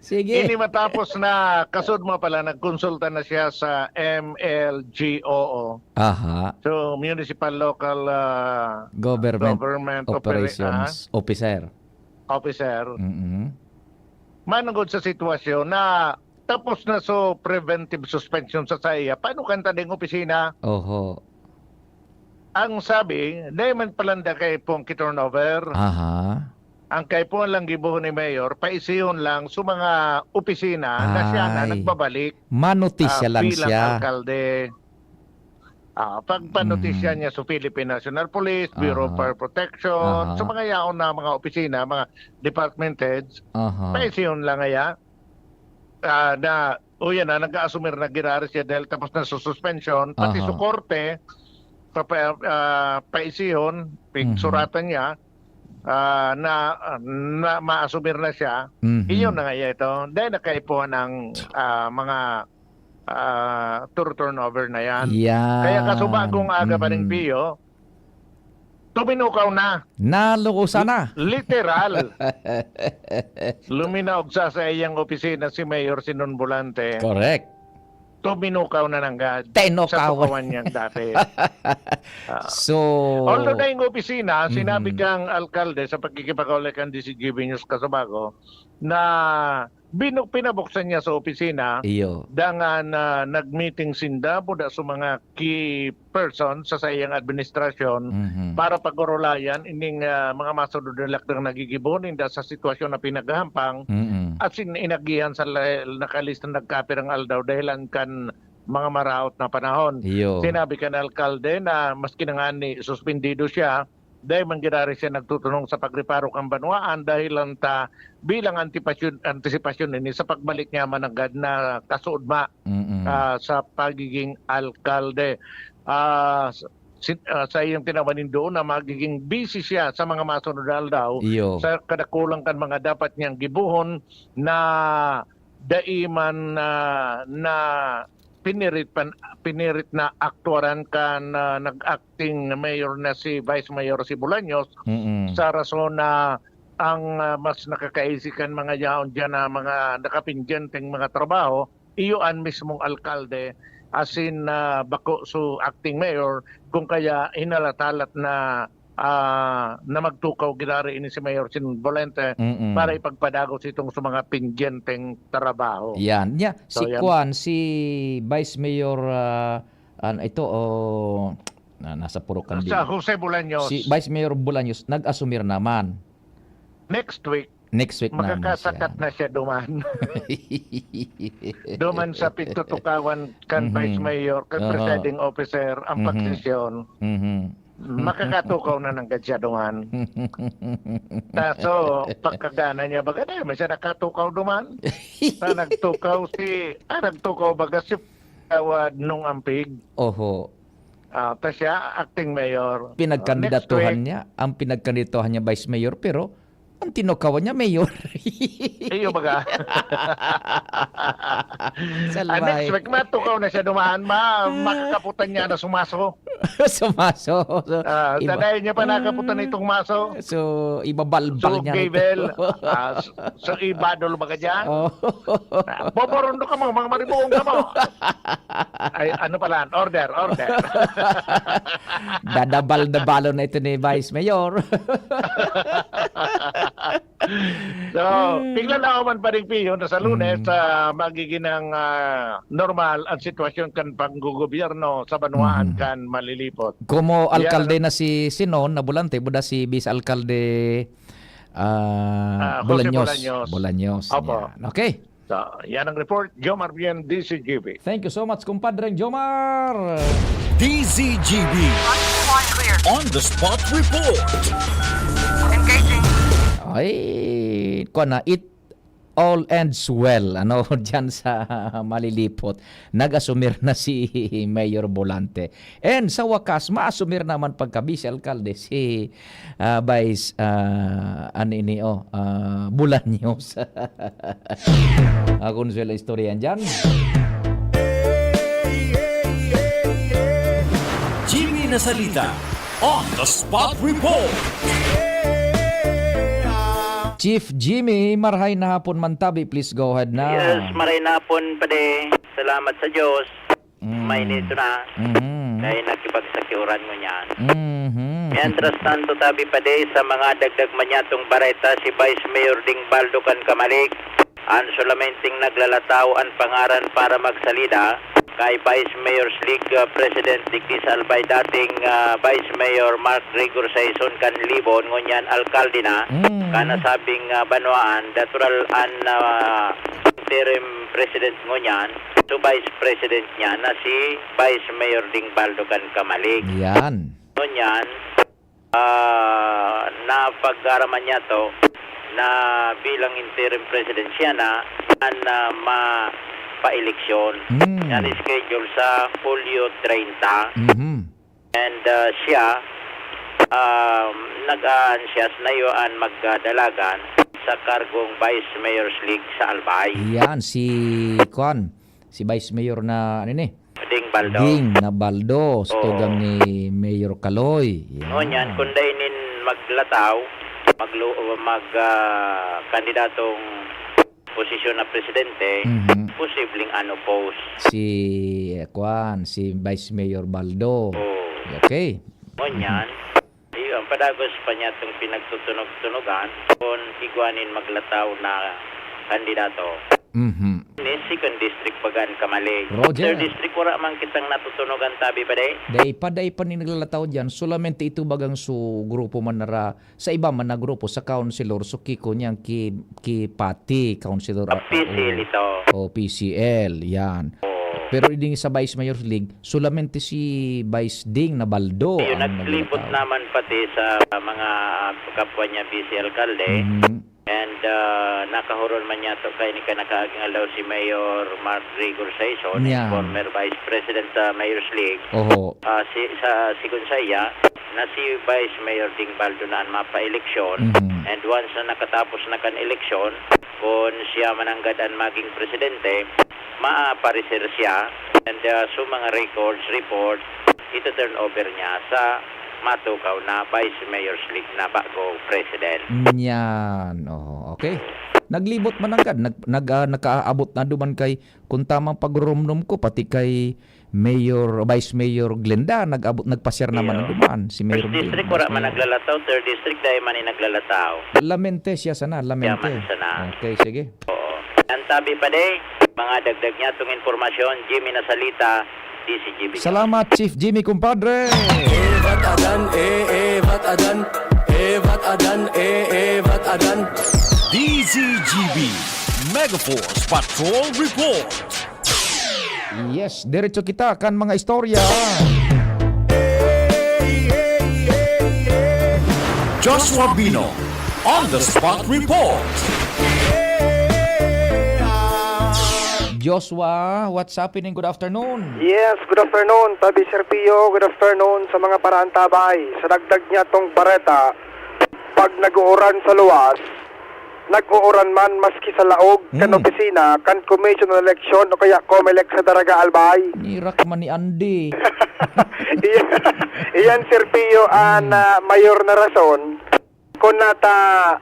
Sige. Ini matapos na, kasud mo pala, nagkonsulta na siya sa M L G O O. Aha. So, Municipal Local ah, Government, Government Opera- Operations Officer. Officer. Mm-mm. Manungod sa sitwasyon na tapos na so preventive suspension sa saiya, paano kanta ding opisina? Oho. Ang sabi, dahil man palanda kay Pongki turnover, Aha. ang kaipuhan lang gibohon ni Mayor, paisihon lang sa mga opisina na siya na Ay. nagbabalik Manotisya ah, lang bilang siya. alkalde. Ah, pagpanotisya Mhm. niya sa Philippine National Police, Bureau of Aha. Fire Protection, Aha. sa mga yaon na mga opisina, mga department heads, Aha. paisihon lang ngaya. Ah, na, o yan na, nag-aasumir na girari siya dahil tapos na sa suspension, pati Aha. sa korte, pa-, pa-, ah, paisihon, Mhm. pigsuratan niya, ah, na, ah, na maasumir na siya. Mhm. Iyon na nga ito. Dahil nakaipuhan ang, ah, mga, ah, tour turnover na yan. Yan. Kaya kasubagong aga pa rin, Mhm. Pio, tuminukaw na. Nalukusan na. Literal. Luminaog sa, sa iyang opisina si Mayor Sinon Volante. Correct. Tuminukaw na nanggad Tinukaw. sa tukawan niyang dati. Ah. So, although na yung opisina, sinabi Mhm. kang alkalde sa pagkikipag-uli kan D C G B News Kasabago na binu-, pinabuksan niya sa opisina, Iyo. dangan na nag-meeting sinda, buda sa mga key person sa saiyang administrasyon Mhm. para pag-orolayan ining, ah, mga masunod na lakdang nagigibo ninda sa sitwasyon na pinaghahampang Mm. at sin-, inagihan sa la-, nakalista nagkapirang aldaw dahilan kan mga maraot na panahon. Iyo. Sinabi kan alkalde na maski na ngani suspindido siya, dai man giraray siya nagtutunong sa pagreparo kan banwaan dahil lang ta bilang antipasyon-, antisipasyon ini sa pagbalik niya mananggad na kasuodma, Mm. ah, sa pagiging alkalde. Ah, s-, si-, ah, sa iyang tinawan nin doon na magiging busy siya sa mga masunod na aldaw Iyo. sa kadakulang kan mga dapat niyang gibohon na dai man na, na pinirit pan, pinirit na aktuaran kan, ah, nag-acting mayor na si Vice Mayor si Bolaños Mm. sa rason na ang, ah, mas nakakaisi kan mga yaon diyan na mga nakapendyenteng mga trabaho, iyo an mismong alkalde, asin, ah, bako so acting mayor, kung kaya hinalatalat na ah, na magtukaw giraray ini si Mayor Sinon Volante Mm. para ipagpadagos itong sa mga pendyenteng trabaho. Yan. Nya, So, si yan. Kwan, si Vice Mayor, ah, an-, ito, oh, na, nasa purok kan Sa di-, Jose Bolaños. Si Vice Mayor Bolaños, nag-asumir naman. Next week, Next week na, na makakasakat siya. na siya duman. Duman sa pigtutukawan kan Mhm. Vice Mayor, kan Aha. Presiding Officer, ang Mhm. pagsesyon. Mhm. Makakatukaw na nanggad siya duman. Kaso, pagkagana niya, baga na, may siya nakatukaw duman. Ta nagtukaw si, ah, nagtukaw baga si Kawad Nong Ampig. Oho. Ah, ta siya, acting mayor. Pinagkandidatuhan Ah, next week. niya, ang pinagkandidatuhan niya vice mayor, pero ang tinukawan niya, mayor. Iyo baga. Salbay. Ah, next week, matukaw na siya duman, ma-, makakaputan niya na sumaso. Sumaso. So, Ah, iba-, tadayan niya pa nakaputan Mm. itong maso. So, ibabalbal So, niya ito. Gavel, ah, so, so, ibadol baga dyan. Oh. Ah, boborundo ka mo, mga maribuong ka mo. Ay, ano pala, order, order. Dadabal-dabalon na ito ni Vice Mayor. So, Hmm. tignan na man pa rin, Pio, na sa Lunes, Hmm. ah, magiging ang, ah, normal ang sitwasyon kan panggogobyerno sa banwaan Hmm. kan malilipot. Komo Yan alkalde ang na si Sinon na Bolante, buda si Vice Alkalde, ah, Ah, Jose Bolaños. Bolaños. Bolaños, Opo. yan. Okay. So, yan ang report. Jomar Bien, D Z G B. Thank you so much, Kumpadreng Jomar. D Z G B. On the spot report. Engaging. Ay, kuwan na, it all ends well, ano, diyan sa Malilipot. Nag-asumir na si Mayor Bolante. And sa wakas, maasumir naman pagka-vice alkalde si, ah, Vice, ah, ano ini, oh, ah, Bolaños. Ah, Consuelo, istorya yan dyan. Jimmy Nasalita on the spot report. Chief Jimmy, marhay na hapon man tabi. Please go ahead na. Yes, maray na hapon, padi. Salamat sa Diyos. Mm. Mainit na. Mhm. Dahil nakipagsakiuran mo niyan. Mhm. Mientras tanto, tabi pa di sa mga dagdag manyatong bareta, si Vice Mayor Ding Baldo kan Camalig, an solamenting naglalataw an pangaran para magsalida kay Vice Mayor's League, ah, President digdi sa Albay, dating, ah, Vice Mayor Mark Rigor Saison kan Libon, ngunyan alkalde na, Mm. kan nasabing, ah, banwaan, natural an, ah, interim president ngunyan, so vice president niya na si Vice Mayor Ding Baldo kan Camalig. Yan. Ngunyan, ah, napag-araman niya to na bilang interim president siya na an, ah, mapa-eleksyon. Hmm. Yan schedule sa Hulyo treinta. Mhm. And, ah, siya, um, nag-aansiyas na iyo an magdadalagan sa kargong Vice Mayor's League sa Albay. Yan, si, kwan, si Vice Mayor na, ano ni? Ding Baldo. Ding na Baldo, sa Oo. tugang ni Mayor Kaloy. Yan. Ngunyan, kung dai nin maglataw, maglu-, mag, ah, kandidatong posisyon na presidente, Mhm. posibleng unopposed. Si, eh, kwan, si Vice Mayor Baldo. Oo. Okay. Ngunyan, Mhm. iyo, ang padagos pa niya itong pinagtutunog-tunugan kung igwa nin maglataw na kandidato. Mhm. Ni second district baga an Camalig. Roger. Third district, wala man kitang natutunogan tabi pa, day. Dai pa, dai pa ni naglalataw diyan. Solamente ito bagang su grupo man nara sa iba man na grupo, sa councilor, so ki kunyan, ki, ki Pati, councilor, Ah, ah, P C L oh. ito. Oh, P C L, yan. Oo. Pero iding sa Vice Mayor's League, solamente si Vice Ding Nabaldo Ayun, ang naglibot naglilitaw. naman pati sa mga, ah, kapwa niya vice alkalde. Mhm. And, ah, nakahuron man niya to kay ni ka nakaaging aldaw si Mayor Mark Rigor Saison, Yan. former Vice President sa Mayor's League. Oho. Ah, si, sa, si Gonzaya, na si Vice Mayor Ding Baldo na an mapa-eleksyon. Mhm. And once na nakatapos na kan eleksyon, kung siya mananggad an maging presidente, maaparecer siya. And, ah, so mga records, report, ito-turn over niya sa matukaw na Vice Mayor's League na bago president. Yan. Oho. Okay. Naglibot mananggad. Nag, nag, ah, nakaabot na duman kay, kung tamang pagrumdom ko, pati kay Mayor, Vice Mayor Glenda, nag-abot, nagpasyar naman Iyo. na duman, si Mayor First Glenda, district, wala Vice man Mayor. naglalataw. Third district, dahil man yung naglalataw. Lamente siya sana, lamente. Yaman sana. Okay, sige. Oo. Ang tabi pa, day, mga dagdag niya itong impormasyon, Jimmy Nasalita, D C G B. Salamat, Chief Jimmy, kumpadre. Evat adan, eh, evat adan, evat adan, eh, evat adan. D Z G B, Megaforce Patrol Report. Yes, diretso kita kan mga istorya. Joshua Bino, on the spot report. Joshua, what's happening? Good afternoon. Yes, good afternoon, Tabi Sir Pio. Good afternoon sa mga paraantabay. Sa dagdag niya tong bareta, pag nag-uuran sa luwas, nag-uuran man maski sa laog kan Hmm. opisina kan Commission on Election o kaya Comelec sa Daraga Albay. Nirak man ni Andy. Iyan, iyan, Sir Pio, an, Hmm. ah, mayor na rason kun nata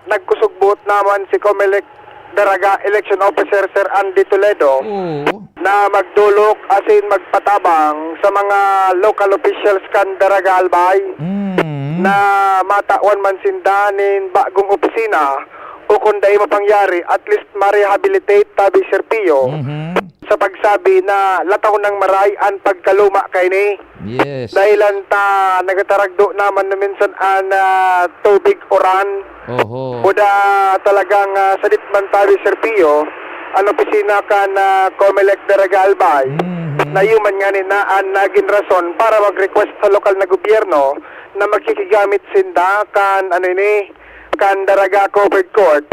nagkusog buot naman si Comelec Daraga Election Officer Sir Andy Toledo Oo. na magdolok asin magpatabang sa mga local officials kan Daraga Albay Mm. na matawan man sinda nin bagong opisina o kung dai mapangyari, at least ma-rehabilitate, tabi Sir Pio, Mhm. sa pagsabi na lataw nang maray an pagkaluma kaini. Yes. Dahilan ta nagataragdo naman na minsan an, ah, tubig, uran. Oho. Kuda talagang, ah, sadit man tabi, Sir Pio, an opisina kan, ah, Comelec Daraga Albay, Mhm. na iyo man ngani na an nagin rason para mag-request sa lokal na gobyerno na makikigamit sinda kan, ano ini, kan Daraga Covered Court.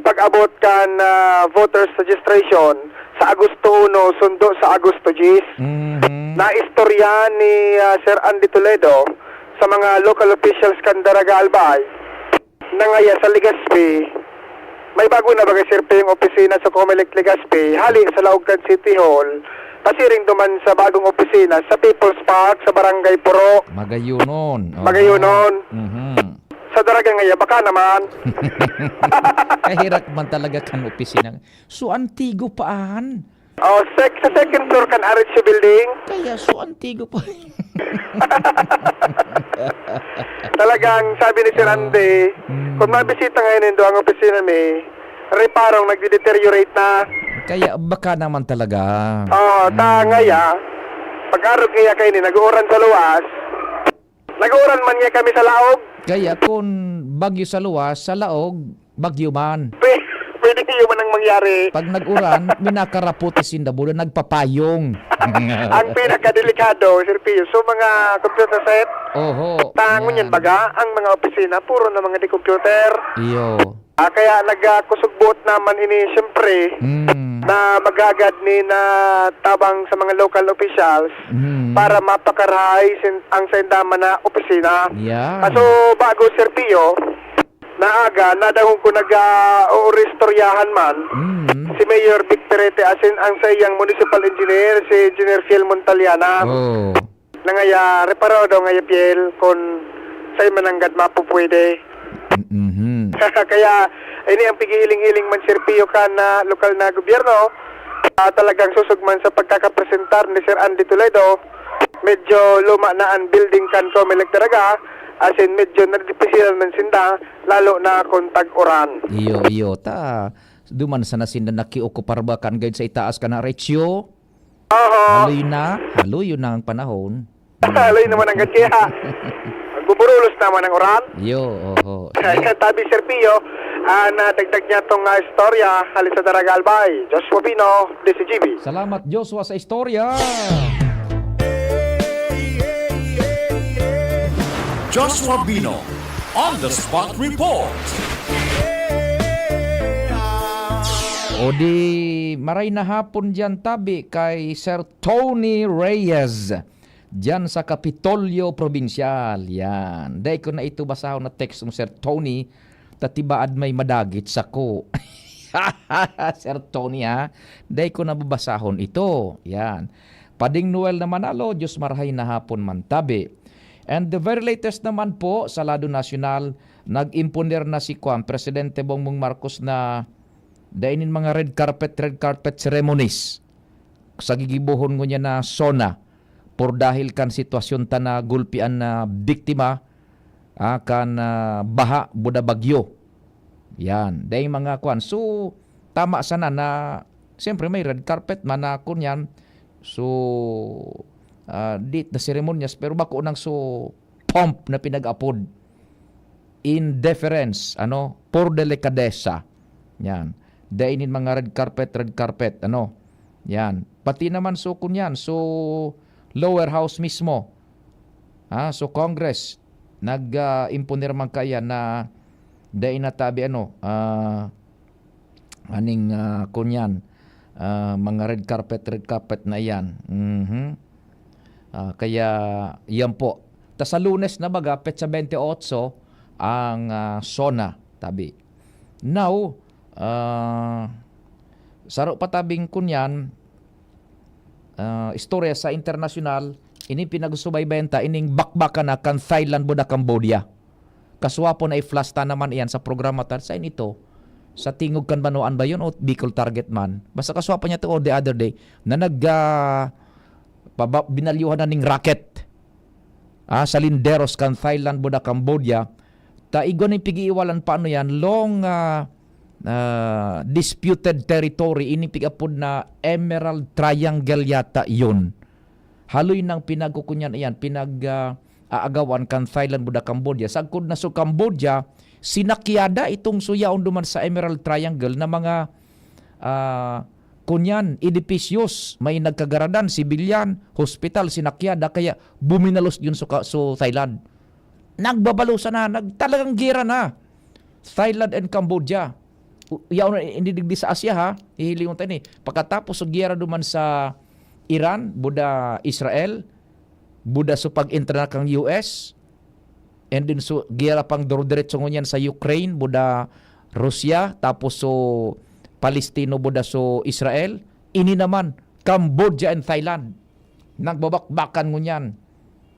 Pag-abot kan, ah, voters registration sa Agosto uno, sundo sa Agosto diyes. Mhm. Naistorya ni, ah, Sir Andy Toledo sa mga local officials kan Daraga Albay na ngaya sa Legazpi, may bago na baga, Sir Pio, yung opisina sa Comelec Legazpi, hali sa laog kan City Hall, pasiring duman sa bagong opisina sa People's Park, sa Barangay Puro. Magayunon. Oho. Magayunon. Mhm. Sa Daraga ngaya, baka naman. Kahirak man talaga kan opisina. So antigo pa an. Oh, sec-, sa second floor kan R H U building. Kaya so antigo pa. Talagang sabi ni Sir Oh. Andy, Mm. kung mabisita ngayon nindo ang opisina mi, reparong nagde-deteriorate na. Kaya baka naman talaga. Oh, ta Mm. ngaya, pag-arog ngaya kaini, nag-uuran sa luwas. Nag-uuran man ngaya kami sa laog. Kaya kung bagyo sa luwas, sa laog, bagyo man. Pwe-, pwede iyo man ang Yari. Pag nag-uran, minakaraputi sinda, buda nagpapayong. Ang pinakadelikado, Sir Pio, so mga computer set, Oho, ta, ngunyan yan. Baga, ang mga opisina, puro na mga de-computer. Iyo. Ah, kaya nagkusog buot naman ini, siyempre, Mm. na maghagad ni na tabang sa mga local officials Mm. para mapakarahay sin-, ang sainda man na opisina. Yan. Kaso, bago, Sir Pio, na aga, nadangog ko nag-, ah, ooristoryahan man, Mm. si Mayor Vic Perete asin ang saiyang municipal engineer, si Engineer Fiel Montaliana. Oh. Nangaya, reparo daw ngaya, Fiel, kun saen man nanggad mapupwede. Mm-hmm. Kaya, ini ang pighihiling-hiling man, Sir Pio, kan, ah, lokal na gobyerno, ah, talagang susog man sa pagkakapresentar ni Sir Andy Toledo. Medyo luma na ang building kan Comelec talaga, asin medyo nadidipisilan man sinda, lalo na kun tag-uran. Iyo, iyo. Ta, duman sana sinda nakiokupar ba kan gaid sa itaas kan Arecho? Oho. Haloy na, haloy yun na ang panahon. Haloy naman ang gatsiha. Magbuburulos naman ang uran. Iyo, oho. Tabi, Sir Pio, ah, nadagdag niya tong, ah, istorya, hali sa Daraga Albay. Joshua Pino, D C G B. Salamat, Joshua, sa istorya. Joshua Bino, on the spot report. O di, maray na hapon diyan, tabi, kay Sir Tony Reyes, diyan sa Kapitolyo Probinsyal. Yan. Dai ko na ito basahon na text mo, Sir Tony, ta tibaad may madagit sako. Sir Tony, ha? Dai ko na babasahon ito. Yan. Pading Noel na Manalo, Diyos marahay na hapon man tabi. And the very latest naman po, sa lado nasyonal, nag-imponer na si Kwan, Presidente Bongbong Marcos na dai nin mga red carpet, red carpet ceremonies sa gigibohon ngunyan na SONA por dahil kan sitwasyon ta na gulpian na biktima, ah, kan, ah, baha, buda bagyo. Yan. Dai mga kwan. So, tama sana na, siyempre, may red carpet man na kunyan. So, ah, di na seremonyas, pero bako nang so pomp na pinag-apod. In deference, ano, por delicadeza. Yan. Dai nin mga red carpet, red carpet, ano. Yan. Pati naman so kunyan, so lower house mismo. Ah, so Congress, nag, ah, imponer man kaya na dai natabi, ano, ah, aning, ah, kunyan, ah, mga red carpet, red carpet na iyan. Mhm. Ah, kaya, yan po. Ta sa Lunes na baga, petsa bente otso, ang, ah, SONA, tabi. Now, ah, saro pa tabing kunyan, ah, istorya sa internasyonal, ini pinagsubaybayan ta, ining bakbakan na kan Thailand buda Cambodia. Kaswapo na i-flash ta naman iyan sa programa ta, sa inito, sa Tingog kan Banwaan ba yun o Bicol Target man? Basta kaswapo niya to, o the other day, na nag, ah, paba-, binalyuhan na ning rocket, ah, sa linderos kan Thailand buda Cambodia. Ta igwa ning pig-iiwalan pa ano yan, long, ah, ah, disputed territory, ini pig-apod na Emerald Triangle yata yun. Haloy nang pinagkukunyan iyan, pinag, ah, aagawan kan Thailand buda Cambodia. Sagkod na so Cambodia, sinakyada itong suyaon duman sa Emerald Triangle na mga, ah, kunyan, edipisyos, may nagkagaradan, sibilyan, hospital, sinakyada, kaya buminalos yun so, ka-, so Thailand. Nagbabalosan na, nag-, talagang gera na. Thailand and Cambodia. U-, yaon na inidigdi sa Asia, ha? Hihilingon tayo ni. Pagkatapos sa giyera duman sa Iran, buda Israel, buda so pag-entra na kang U S, and then so giyera pang duro-diretso ngunyan sa Ukraine, buda Russia, tapos so Palestino, buda so Israel, ini naman, Cambodia and Thailand. Nagbabakbakan ngunyan.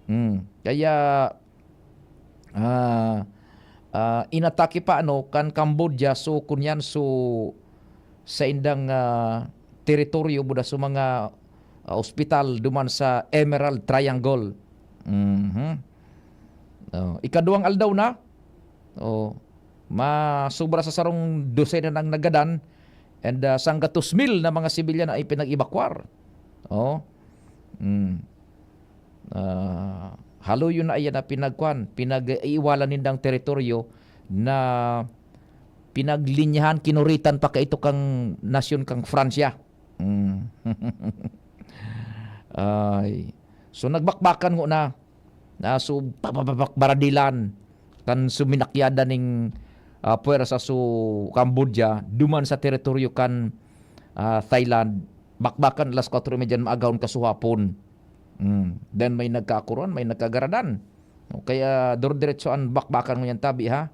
Hmm. Kaya, ah, ah, inatake pa, ano, kan Cambodia, so, kunyan, so, sa indang, ah, teritoryo, buda sa mga, ah, ospital, duman sa Emerald Triangle. Mhm. Oh, ikaduwang aldaw na, oh, masubra sa sarong dosena nang nagadan, and, ah, sanggatos mil na mga sibilyan na ipinag-ebakwar. Oh. Mm. Ah, haloy yun na iyan na pinagkuan, pinag-iiwalan nindang teritoryo na pinaglinyahan, kinuritan pa kaito kang nasyon kang Fransya. Mm. Ay. So, nagbakbakan ngona. Na so, papapapakbaradilan kan suminakyadan ning, ah, puwersa so Cambodia duman sa teritoryo kan, ah, Thailand. Bakbakan alas kwatro y media maagahon kasuhapon. Mm. Then may nagkakuruan, may nagkagaradan. No, kaya duro-diretso an bakbakan ngunyan tabi, ha?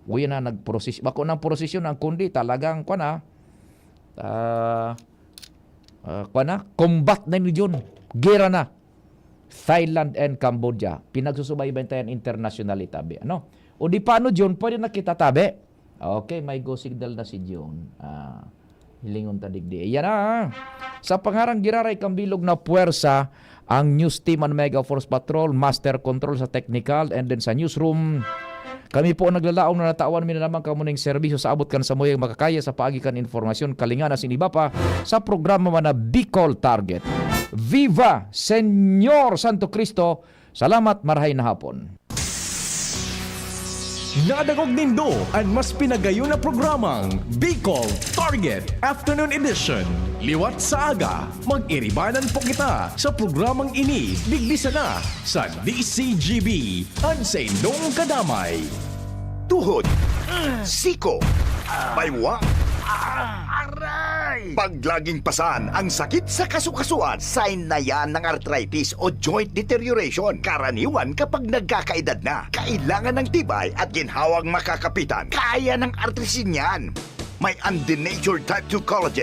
Uya na, nagproses-, bako nang prosesyon ang kundi talagang, kwan, ah, ah, ah, kwan na, combat na ni Jun. Gera na. Thailand and Cambodia. Pinagsusubaybayan tayo internationally, tabi. Ano? O di paano, Jun? Pwede na kita, tabi? Okay, may go signal na si Jun. Ah, hilingon ta digdi. Ayan na, ah. Sa pangarang giraray kang bilog na puwersa, ang news team, ang Mega Force Patrol, Master Control sa technical, and then sa newsroom, kami po ang naglalaom na natawan mi na naman kamo ning serbisyo sa abot kan samuyang makakaya sa paagi kan informasyon, kalinga na siniba pa sa programa man na Bicol Target. Viva Señor Santo Cristo! Salamat, marahay na hapon. Nadangog nindo an mas pinagayon na programang Bicol Target Afternoon Edition. Liwat sa aga, mag-iribanan po kita sa programang ini, digdi sana sa D C G B, an saindong kadamay. Tuhod, siko, baywa, aray! Pag laging pasan ang sakit sa kasukasuan, sign na yan ng arthritis o joint deterioration. Karaniwan kapag nagkakaedad na, kailangan ng tibay at ginhawang makakapitan. Kaya ng artrisin yan. May undenatured type two collagen